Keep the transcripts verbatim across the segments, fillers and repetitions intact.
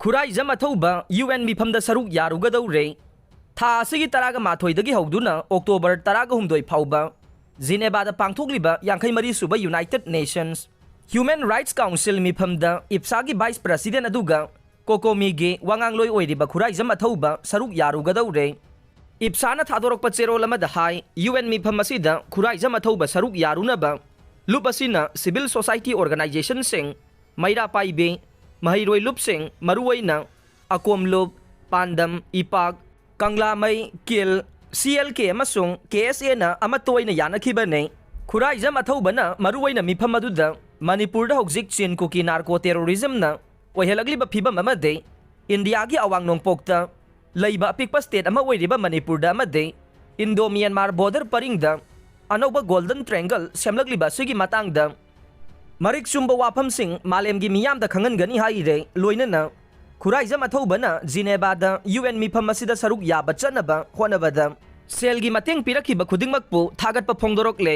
Khuraijam ꯑꯊꯧꯕ U N ꯃꯤꯐꯝꯗ ꯁꯔꯨꯛ ꯌꯥꯔꯨꯒꯗꯧꯔꯦ꯫ ꯊꯥ ꯑꯁꯤꯒꯤ ꯇꯔꯥꯒ ꯃꯥꯊꯣꯏꯗꯒꯤ ꯍꯧꯗꯨꯅ ꯑꯣꯛꯇꯣꯕꯔ ꯇꯔꯥꯒ ꯍꯨꯝꯗꯣꯏ ꯐꯥꯎꯕ ꯖꯤꯅꯦꯕꯥꯗ ꯄꯥꯡꯊꯣꯛꯂꯤꯕ ꯌꯥꯡꯈꯩ ꯃꯔꯤ ꯁꯨꯕ united nations human rights council ꯃꯤꯐꯝꯗ ꯏꯞꯁꯥꯒꯤ ꯚꯥꯏꯁ ꯄ꯭ꯔꯁꯤꯗꯦꯟ ꯑꯗꯨꯒ ꯀꯣꯀꯣꯃꯤꯒꯤ ꯋꯥꯉꯥꯡꯂꯣꯏ ꯑꯣꯏꯔꯤꯕ ꯈꯨꯔꯥꯏꯖꯝ ꯑꯊꯧꯕ ꯁꯔꯨꯛ ꯌꯥꯔꯨꯒꯗꯧꯔꯦ꯫ ꯏꯞꯁꯥꯅ ꯊꯥꯗꯣꯔꯛꯄ ꯆꯦꯔꯣꯜ ꯑꯃꯗ ꯍꯥꯏ, ꯌꯨ ꯑꯦꯟ ꯃꯤꯐꯝ ꯑꯁꯤꯗ ꯈꯨꯔꯥꯏꯖꯝ ꯑꯊꯧꯕ ꯁꯔꯨꯛ ꯌꯥꯔꯨꯅꯕ ꯂꯨꯞ ꯑꯁꯤꯅ ꯁꯤꯚꯤꯜ ꯁꯣꯁꯥꯏꯇꯤ ꯑꯣꯔꯒꯅꯥꯏꯖꯦꯁꯟꯁꯤꯡ, ꯃꯩꯔꯥ ꯄꯥꯏꯕꯤ, ꯃꯍꯩꯔꯣꯏ ꯂꯨꯞꯁꯤꯡ, ꯃꯔꯨꯑꯣꯏꯅ ꯑꯀꯣꯝ ꯂꯨꯞ, ꯄꯥꯟꯗꯝ, ꯏꯄꯥꯛ, ꯀꯪꯂꯥꯃꯩ, ꯀꯤꯜ, ꯁꯤ ꯑꯦꯜ ꯀꯦ ꯑꯃꯁꯨꯡ ꯀꯦ ꯑꯦꯁ ꯑꯦꯅ ꯑꯃꯠꯇ ꯑꯣꯏꯅ ꯌꯥꯅꯈꯤꯕꯅꯤ꯫ ꯈꯨꯔꯥꯏꯖꯝ ꯑꯊꯧꯕꯅ ꯃꯔꯨꯑꯣꯏꯅ ꯃꯤꯐꯝ ꯑꯗꯨꯗ ꯃꯅꯤꯄꯨꯔꯗ ꯍꯧꯖꯤꯛ ꯆꯤꯟ ꯀꯨꯀꯤ ꯅꯥꯔꯀꯣ ꯇꯦꯔꯣꯔꯤꯖꯝꯅ ꯑꯣꯏꯍꯜꯂꯛꯂꯤꯕ ꯐꯤꯕꯝ ꯑꯃꯗꯤ ꯏꯟꯗꯤꯌꯥꯒꯤ ꯑꯋꯥꯡ ꯅꯣꯡꯄꯣꯛꯇ ꯂꯩꯕ ꯑꯄꯤꯛꯄ ꯁ꯭ꯇꯦꯠ ꯑꯃ ꯑꯣꯏꯔꯤꯕ ꯃꯅꯤꯄꯨꯔꯗ ꯑꯃꯗꯤ ꯏꯟꯗꯣ ꯃ꯭ꯌꯥꯟꯃꯥꯔ ꯕꯣꯔꯗꯔ ꯄꯔꯤꯡꯗ ꯑꯅꯧꯕ ꯒꯣꯜꯗꯟ ꯇ꯭ꯔꯦꯡꯒꯜ ꯁꯦꯝꯂꯛꯂꯤꯕ ꯑꯁꯤꯒꯤ ꯃꯇꯥꯡꯗ ꯃꯔꯤꯛ ꯆꯨꯝꯕ ꯋꯥꯐꯝꯁꯤꯡ ꯃꯥꯂꯦꯝꯒꯤ ꯃꯤꯌꯥꯝꯗ ꯈꯪꯍꯟꯒꯅꯤ ꯍꯥꯏꯔꯦ꯫ ꯂꯣꯏꯅꯅ ꯈꯨꯔꯥꯏꯖꯝ ꯑꯊꯧꯕꯅ ꯖꯤꯅꯦꯕꯥꯗ ꯌꯨ ꯑꯦꯟ ꯃꯤꯐꯝ ꯑꯁꯤꯗ ꯁꯔꯨꯛ ꯌꯥꯕ ꯆꯠꯅꯕ ꯍꯣꯠꯅꯕꯗ ꯁꯦꯜꯒꯤ ꯃꯇꯦꯡ ꯄꯤꯔꯛꯈꯤꯕ ꯈꯨꯗꯤꯡꯃꯛꯄꯨ ꯊꯥꯒꯠꯄ ꯐꯣꯡꯗꯣꯔꯛꯂꯦ꯫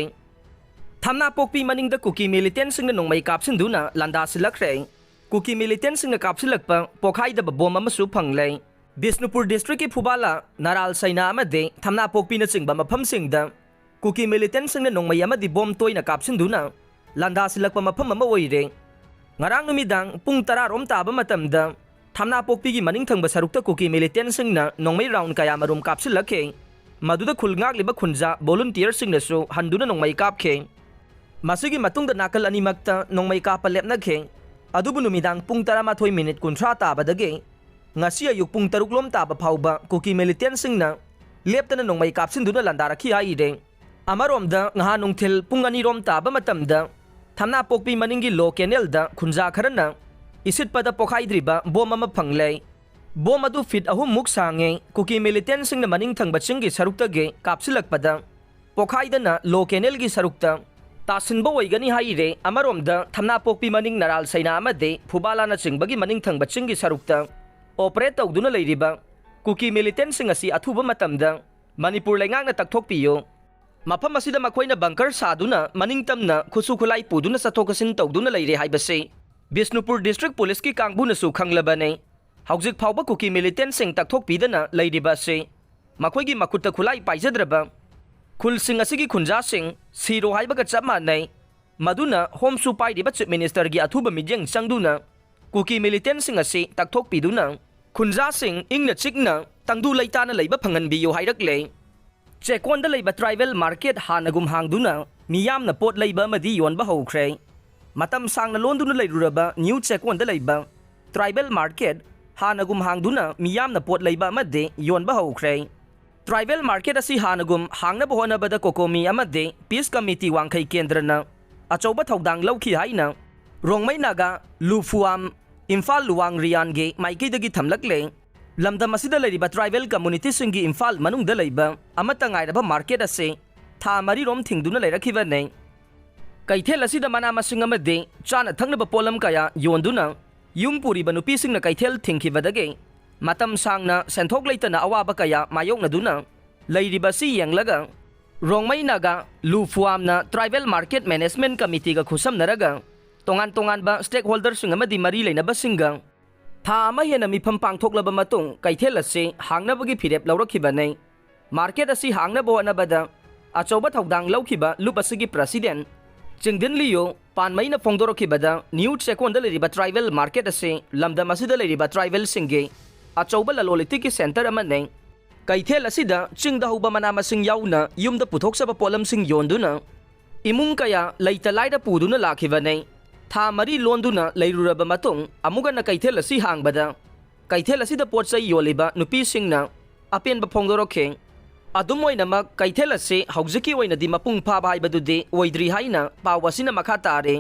ꯊꯝꯅꯥꯄꯣꯛꯄꯤ ꯃꯅꯤꯡꯗ ꯀꯨꯀꯤ ꯃꯤꯂꯤꯇꯦꯟꯁꯤꯡꯅ ꯅꯣꯡꯃꯩ ꯀꯥꯞꯁꯤꯟꯗꯨꯅ ꯂꯥꯟꯗꯥꯁꯤꯜꯂꯛꯈ꯭ꯔꯦ꯫ ꯀꯨꯀꯤ ꯃꯤꯂꯤꯇꯦꯟꯁꯤꯡꯅ ꯀꯥꯞꯁꯤꯜꯂꯛꯄ ꯄꯣꯈꯥꯏꯗꯕ ꯕꯣꯝ ꯑꯃꯁꯨ ꯐꯪꯂꯦ꯫ ꯕꯤꯁꯅꯨꯄꯨꯔ ꯗꯤꯁꯇ꯭ꯔꯤꯛꯀꯤ ꯐꯨꯕꯥꯂꯥ, ꯅꯔꯥꯜ ꯁꯩꯅꯥ ꯑꯃꯗꯤ ꯊꯝꯅꯥꯄꯣꯛꯄꯤꯅꯆꯤꯡꯕ ꯃꯐꯝꯁꯤꯡꯗ ꯀꯨꯀꯤ ꯃꯤꯂꯤꯇꯦꯟꯁꯤꯡꯅ ꯅꯣꯡꯃꯩ ꯑꯃꯗꯤ ꯕꯣꯝ ꯇꯣꯏꯅ ꯀꯥꯞꯁꯤꯟꯗꯨꯅ ꯂꯥꯟꯗꯥꯁꯤꯜꯂꯛꯄ ꯃꯐꯝ ꯑꯃ ꯑꯣꯏꯔꯦ꯫ ꯉꯔꯥꯡ ꯅꯨꯃꯤꯗꯥꯡ ꯄꯨꯡ ꯇꯔꯥ ꯔꯣꯝ ꯇꯥꯕ ꯃꯇꯝꯗ ꯊꯝꯅꯥꯄꯣꯛꯄꯤꯒꯤ ꯃꯅꯤꯡ ꯊꯪꯕ ꯁꯔꯨꯛꯇ ꯀꯨꯀꯤ ꯃꯤꯂꯤꯇꯦꯟꯁꯤꯡꯅ ꯅꯣꯡꯃꯩ ꯔꯥꯎꯟ ꯀꯌꯥ ꯃꯔꯨꯝ ꯀꯥꯞꯁꯤꯜꯂꯛꯈꯤ꯫ ꯃꯗꯨꯗ ꯈꯨꯜ ꯉꯥꯛꯂꯤꯕ ꯈꯨꯟꯖꯥ ꯚꯣꯂꯨꯟꯇꯤꯌꯔꯁꯤꯡꯅꯁꯨ ꯍꯟꯗꯨꯅ ꯅꯣꯡꯃꯩ ꯀꯥꯞꯈꯤ꯫ ꯃꯁꯤꯒꯤ ꯃꯇꯨꯡꯗ ꯅꯥꯀꯜ ꯑꯅꯤꯃꯛꯇ ꯅꯣꯡꯃꯩ ꯀꯥꯞꯄ ꯂꯦꯞꯅꯈꯤ꯫ ꯑꯗꯨꯕꯨ ꯅꯨꯃꯤꯗꯥꯡ ꯄꯨꯡ ꯇꯔꯥꯃꯥꯊꯣꯏ ꯃꯤꯅꯤꯠ ꯀꯨꯟꯊ꯭ꯔꯥ ꯇꯥꯕꯗꯒꯤ ꯉꯁꯤ ꯑꯌꯨꯛ ꯄꯨꯡ ꯇꯔꯨꯛ ꯂꯣꯝ ꯇꯥꯕ ꯐꯥꯎꯕ ꯀꯨꯀꯤ ꯃꯤꯂꯤꯇꯦꯟꯁꯤꯡꯅ ꯂꯦꯞꯇꯅ ꯅꯣꯡꯃꯩ ꯀꯥꯞꯁꯤꯟꯗꯨꯅ ꯂꯥꯟꯗꯥꯔꯛꯈꯤ ꯍꯥꯏꯔꯦ꯫ ꯑꯃꯔꯣꯝꯗ ꯉꯍꯥ ꯅꯨꯡꯊꯤꯜ ꯄꯨꯡ ꯑꯅꯤ ꯔꯣꯝ ꯇꯥꯕ ꯃꯇꯝꯗ ꯊꯝꯅꯥꯄꯣꯛꯄꯤ ꯃꯅꯤꯡꯒꯤ ꯂꯣ ꯀꯦꯅꯦꯜꯗ ꯈꯨꯟꯖꯥ ꯈꯔꯅ ꯏꯁꯤꯠꯄꯗ ꯄꯣꯈꯥꯏꯗ꯭ꯔꯤꯕ ꯕꯣꯝ ꯑꯃ ꯐꯪꯂꯦ꯫ ꯕꯣꯝ ꯑꯗꯨ ꯐꯤꯠ ꯑꯍꯨꯝ ꯃꯨꯛ ꯁꯥꯡꯉꯦ꯫ ꯀꯨꯀꯤ ꯃꯤꯂꯤꯇꯦꯟꯁꯤꯡꯅ ꯃꯅꯤꯡ ꯊꯪꯕ ꯆꯤꯡꯒꯤ ꯁꯔꯨꯛꯇꯒꯤ ꯀꯥꯞꯁꯤꯜꯂꯛꯄꯗ ꯄꯣꯈꯥꯏꯗꯅ ꯂꯣ ꯀꯦꯅꯦꯜꯒꯤ ꯁꯔꯨꯛꯇ ꯇꯥꯁꯤꯟꯕ ꯑꯣꯏꯒꯅꯤ ꯍꯥꯏꯔꯦ꯫ ꯑꯃꯔꯣꯝꯗ ꯊꯝꯅꯥꯄꯣꯛꯄꯤ ꯃꯅꯤꯡ ꯅꯔꯥꯜ ꯁꯩꯅꯥ ꯑꯃꯗꯤ ꯐꯨꯕꯥꯂꯥꯅꯆꯤꯡꯕꯒꯤ ꯃꯅꯤꯡ ꯊꯪꯕ ꯆꯤꯡꯒꯤ ꯁꯔꯨꯛꯇ ꯑꯣꯄꯔꯦꯠ ꯇꯧꯗꯨꯅ ꯂꯩꯔꯤꯕ ꯀꯨꯀꯤ ꯃꯤꯂꯤꯇꯦꯟꯁꯤꯡ ꯑꯁꯤ ꯑꯊꯨꯕ ꯃꯇꯝꯗ ꯃꯅꯤꯄꯨꯔ ꯂꯩꯉꯥꯛꯅ ꯇꯛꯊꯣꯛꯄꯤꯌꯨ꯫ ꯃꯐꯝ ꯑꯁꯤꯗ ꯃꯈꯣꯏꯅ ꯕꯪꯀꯔ ꯁꯥꯗꯨꯅ ꯃꯅꯤꯡ ꯇꯝꯅ ꯈꯨꯠꯁꯨ ꯈꯨꯠꯂꯥꯏ ꯄꯨꯗꯨꯅ ꯆꯠꯊꯣꯛ ꯆꯠꯁꯤꯟ ꯇꯧꯗꯨꯅ ꯂꯩꯔꯦ ꯍꯥꯏꯕꯁꯤ ꯕꯤꯁꯅꯨꯄꯨꯔ ꯗꯤꯁꯇ꯭ꯔꯤꯛ ꯄꯨꯂꯤꯁꯀꯤ ꯀꯥꯡꯕꯨꯅꯁꯨ ꯈꯪꯂꯕꯅꯤ꯫ ꯍꯧꯖꯤꯛ ꯐꯥꯎꯕ ꯀꯨꯀꯤ ꯃꯤꯂꯤꯇꯦꯟꯁꯤꯡ ꯇꯛꯊꯣꯛꯄꯤꯗꯅ ꯂꯩꯔꯤꯕ ꯑꯁꯤ ꯃꯈꯣꯏꯒꯤ ꯃꯈꯨꯠꯇ ꯈꯨꯠꯂꯥꯏ ꯄꯥꯏꯖꯗ꯭ꯔꯕ ꯈꯨꯜꯁꯤꯡ ꯑꯁꯤꯒꯤ ꯈꯨꯟꯖꯥꯁꯤꯡ ꯁꯤꯔꯣ ꯍꯥꯏꯕꯒ ꯆꯞ ꯃꯥꯟꯅꯩ꯫ ꯃꯗꯨꯅ ꯍꯣꯝꯁꯨ ꯄꯥꯏꯔꯤꯕ ꯆꯤꯐ ꯃꯤꯅꯤꯁꯇꯔꯒꯤ ꯑꯊꯨꯕ ꯃꯤꯠꯌꯦꯡ ꯆꯪꯗꯨꯅ ꯀꯨꯀꯤ ꯃꯤꯂꯤꯇꯦꯟꯁꯤꯡ ꯑꯁꯤ ꯇꯛꯊꯣꯛꯄꯤꯗꯨꯅ ꯈꯨꯟꯖꯥꯁꯤꯡ ꯏꯪꯅ ꯆꯤꯛꯅ ꯇꯪꯗꯨ ꯂꯩꯇꯥꯅ ꯂꯩꯕ ꯐꯪꯍꯟꯕꯤꯌꯨ ꯍꯥꯏꯔꯛꯂꯦ꯫ ꯆꯦꯛꯀꯣꯟꯗ ꯂꯩꯕ ꯇ꯭ꯔꯥꯏꯕꯦꯜ ꯃꯥꯔꯀꯦꯠ ꯍꯥꯟꯅꯒꯨꯝ ꯍꯥꯡꯗꯨꯅ ꯃꯤꯌꯥꯝꯅ ꯄꯣꯠ ꯂꯩꯕ ꯑꯃꯗꯤ ꯌꯣꯟꯕ ꯍꯧꯈ꯭ꯔꯦ꯫ ꯃꯇꯝ ꯁꯥꯡꯅ ꯂꯣꯟꯗꯨꯅ ꯂꯩꯔꯨꯔꯕ ꯅ꯭ꯌꯨ ꯆꯦꯛꯀꯣꯟꯗ ꯂꯩꯕ ꯇ꯭ꯔꯥꯏꯕꯦꯜ ꯃꯥꯔꯀꯦꯠ ꯍꯥꯟꯅꯒꯨꯝ ꯍꯥꯡꯗꯨꯅ ꯃꯤꯌꯥꯝꯅ ꯄꯣꯠ ꯂꯩꯕ ꯑꯃꯗꯤ ꯌꯣꯟꯕ ꯍꯧꯈ꯭ꯔꯦ꯫ ꯇ꯭ꯔꯥꯏꯕꯦꯜ ꯃꯥꯔꯀꯦꯠ ꯑꯁꯤ ꯍꯥꯟꯅꯒꯨꯝ ꯍꯥꯡꯅꯕ ꯍꯣꯠꯅꯕꯗ ꯀꯣꯀꯣꯃꯤ ꯑꯃꯗꯤ ꯄꯤꯁ ꯀꯃꯤꯇꯤ ꯋꯥꯡꯈꯩ ꯀꯦꯟꯗ꯭ꯔꯅ ꯑꯆꯧꯕ ꯊꯧꯗꯥꯡ ꯂꯧꯈꯤ ꯍꯥꯏꯅ ꯔꯣꯡꯃꯩ ꯅꯥꯒꯥ ꯂꯨꯐꯨꯋꯥꯝ ꯏꯝꯐꯥꯜ ꯂꯨꯋꯥꯡ ꯔꯤꯌꯥꯟꯒꯤ ꯃꯥꯏꯀꯩꯗꯒꯤ ꯊꯝꯂꯛꯂꯦ꯫ ꯂꯝꯗꯝ ꯑꯁꯤꯗ ꯂꯩꯔꯤꯕ ꯇ꯭ꯔꯥꯏꯕꯦꯜ ꯀꯝꯃꯨꯅꯤꯇꯤꯁꯤꯡꯒꯤ ꯏꯝꯐꯥꯜ ꯃꯅꯨꯡꯗ ꯂꯩꯕ ꯑꯃꯠꯇ ꯉꯥꯏꯔꯕ ꯃꯥꯔꯀꯦꯠ ꯑꯁꯤ ꯊꯥ ꯃꯔꯤꯔꯣꯝ ꯊꯤꯡꯗꯨꯅ ꯂꯩꯔꯛꯈꯤꯕꯅꯤ꯫ ꯀꯩꯊꯦꯜ ꯑꯁꯤꯗ ꯃꯅꯥ ꯃꯁꯤꯡ ꯑꯃꯗꯤ ꯆꯥꯅ ꯊꯛꯅꯕ ꯄꯣꯠꯂꯝ ꯀꯌꯥ ꯌꯣꯟꯗꯨꯅ ꯌꯨꯝ ꯄꯨꯔꯤꯕ ꯅꯨꯄꯤꯁꯤꯡꯅ ꯀꯩꯊꯦꯜ ꯊꯤꯡꯈꯤꯕꯗꯒꯤ ꯃꯇꯝ ꯁꯥꯡꯅ ꯁꯦꯟꯊꯣꯛ ꯂꯩꯇꯅ ꯑꯋꯥꯕ ꯀꯌꯥ ꯃꯥꯌꯣꯛꯅꯗꯨꯅ ꯂꯩꯔꯤꯕ ꯑꯁꯤ ꯌꯦꯡꯂꯒ ꯔꯣꯡꯃꯩ ꯅꯥꯒꯥ ꯂꯨꯐꯨꯋꯥꯝꯅ ꯇ꯭ꯔꯥꯏꯕꯦꯜ ꯃꯥꯔꯀꯦꯠ ꯃꯦꯅꯦꯖꯃꯦꯟꯠ ꯀꯃꯤꯇꯤꯒ ꯈꯨꯠꯁꯝꯅꯔꯒ ꯇꯣꯉꯥꯟ ꯇꯣꯉꯥꯟꯕ ꯁ꯭ꯇꯦꯛꯍꯣꯜꯗꯔꯁꯤꯡ ꯑꯃꯗꯤ ꯃꯔꯤ ꯂꯩꯅꯕꯁꯤꯡꯒ ꯊꯥ ꯑꯃ ꯍꯦꯟꯅ ꯃꯤꯐꯝ ꯄꯥꯡꯊꯣꯛꯂꯕ ꯃꯇꯨꯡ ꯀꯩꯊꯦꯜ ꯑꯁꯤ ꯍꯥꯡꯅꯕꯒꯤ ꯐꯤꯔꯦꯞ ꯂꯧꯔꯛꯈꯤꯕꯅꯤ꯫ ꯃꯥꯔꯀꯦꯠ ꯑꯁꯤ ꯍꯥꯡꯅꯕ ꯍꯣꯠꯅꯕꯗ ꯑꯆꯧꯕ ꯊꯧꯗꯥꯡ ꯂꯧꯈꯤꯕ ꯂꯨꯞ ꯑꯁꯤꯒꯤ ꯄ꯭ꯔꯁꯤꯗꯦꯟꯠ ꯆꯤꯡꯗꯤꯟ ꯂꯤꯌꯨ ꯄꯥꯟꯃꯩꯅ ꯐꯣꯡꯗꯣꯔꯛꯈꯤꯕꯗ ꯅ꯭ꯌꯨ ꯆꯦꯛꯀꯣꯟꯗ ꯂꯩꯔꯤꯕ ꯇ꯭ꯔꯥꯏꯕꯦꯜ ꯃꯥꯔꯀꯦꯠ ꯑꯁꯤ ꯂꯝꯗꯝ ꯑꯁꯤꯗ ꯂꯩꯔꯤꯕ ꯇ꯭ꯔꯥꯏꯕꯦꯜꯁꯤꯡꯒꯤ ꯑꯆꯧꯕ ꯂꯂꯣꯟ ꯏꯇꯤꯛꯀꯤ ꯁꯦꯟꯇꯔ ꯑꯃꯅꯤ꯫ ꯀꯩꯊꯦꯜ ꯑꯁꯤꯗ ꯆꯤꯡꯗ ꯍꯧꯕ ꯃꯅꯥ ꯃꯁꯤꯡ ꯌꯥꯎꯅ ꯌꯨꯝꯗ ꯄꯨꯊꯣꯛꯆꯕ ꯄꯣꯠꯂꯝꯁꯤꯡ ꯌꯣꯟꯗꯨꯅ ꯏꯃꯨꯡ ꯀꯌꯥ ꯂꯩꯇ ꯂꯥꯏꯔ ꯄꯨꯗꯨꯅ ꯂꯥꯛꯈꯤꯕꯅꯤ꯫ ꯊꯥ ꯃꯔꯤ ꯂꯣꯟꯗꯨꯅ ꯂꯩꯔꯨꯔꯕ ꯃꯇꯨꯡ ꯑꯃꯨꯛ ꯍꯟꯅ ꯀꯩꯊꯦꯜ ꯑꯁꯤ ꯍꯥꯡꯕꯗ ꯀꯩꯊꯦꯜ ꯑꯁꯤꯗ ꯄꯣꯠ ꯆꯩ ꯌꯣꯜꯂꯤꯕ ꯅꯨꯄꯤꯁꯤꯡꯅ ꯑꯄꯦꯟꯕ ꯐꯣꯡꯗꯣꯔꯛꯈꯤ꯫ ꯑꯗꯨꯝ ꯑꯣꯏꯅꯃꯛ ꯀꯩꯊꯦꯜ ꯑꯁꯤ ꯍꯧꯖꯤꯛꯀꯤ ꯑꯣꯏꯅꯗꯤ ꯃꯄꯨꯡ ꯐꯥꯕ ꯍꯥꯏꯕꯗꯨꯗꯤ ꯑꯣꯏꯗ꯭ꯔꯤ ꯍꯥꯏꯅ ꯄꯥꯎ ꯑꯁꯤꯅ ꯃꯈꯥ ꯇꯥꯔꯤ꯫